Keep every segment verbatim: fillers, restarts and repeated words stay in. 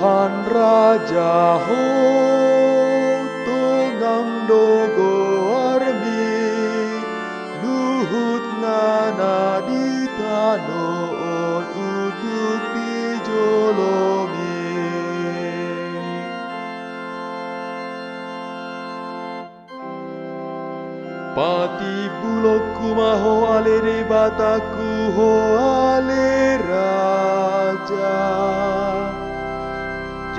Tuhan Raja Ho, tonang do goarMi, luhutna na di tano on unduk di joloMi. Patimbulonku ma Ho ale Debatangku, Ho ale Raja.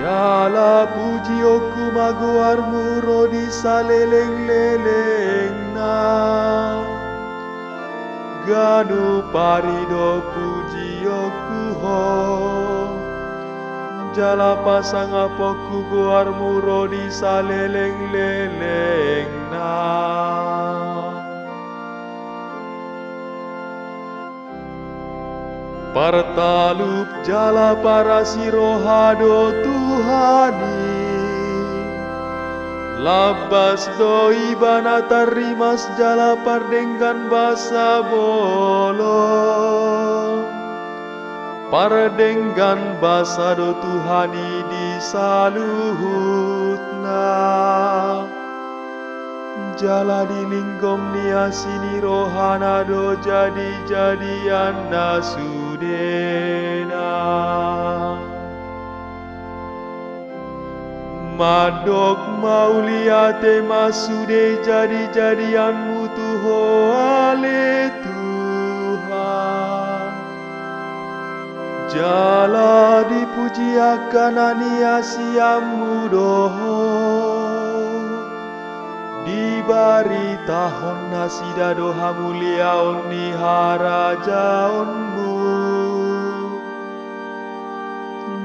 Jala pujionku ma goarMu ro di salelenglelengna. Ganup ari do pujionku Ho, jala pasangaponku goarMu ro di salelenglelengna. Partalup jala parasi roha do Tuhan i. Lambas do Ibana tarrimas jala pardenggan basa bolon. Pardenggan basa do Tuhan i di saluhutna. Jala di linggom ni asi ni rohana do jadijadian na sudena. Mandok mauliate ma sude jadijadianMu tu Ho ale Tuhan. Jala dipuji angka na niasianMu do Ho. Dibaritahon nasida do hamuliaon ni harajaonMu.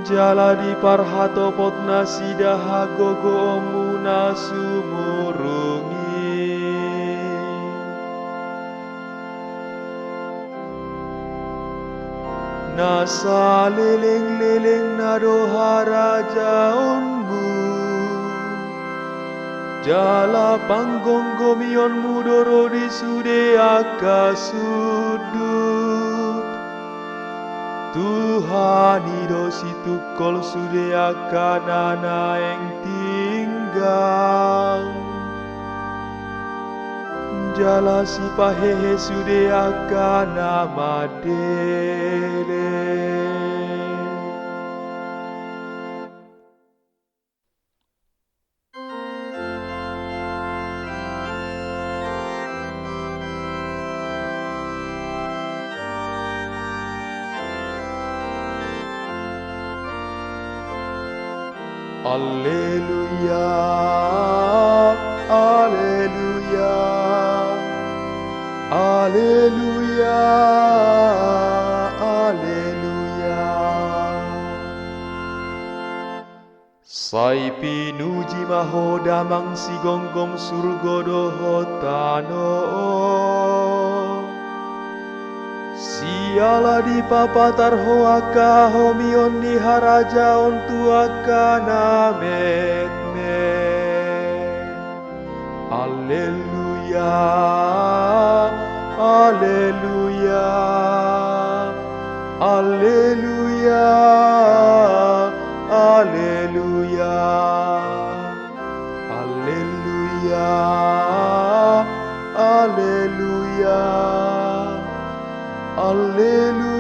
Jala diparhatopot nasida hagogoonMu na sumurung i. Na salelenglelengna do harajaonMu, jala panggonggomionMu do ro di sude angka sundut. Tuhan i do situngkol sude angka na naeng tinggang. Jala sipahehe sude angka na mandele. Alleluia, alleluia, alleluia, alleluia. Sai pinuji ma Ho Damang sigomgom surgo dohot tano on. Siala dipapatar Ho angka hahomion ni harajaon tu angka na metmet. Alleluia, alleluia, alleluia, alleluia. Alleluia, alleluia, alleluia.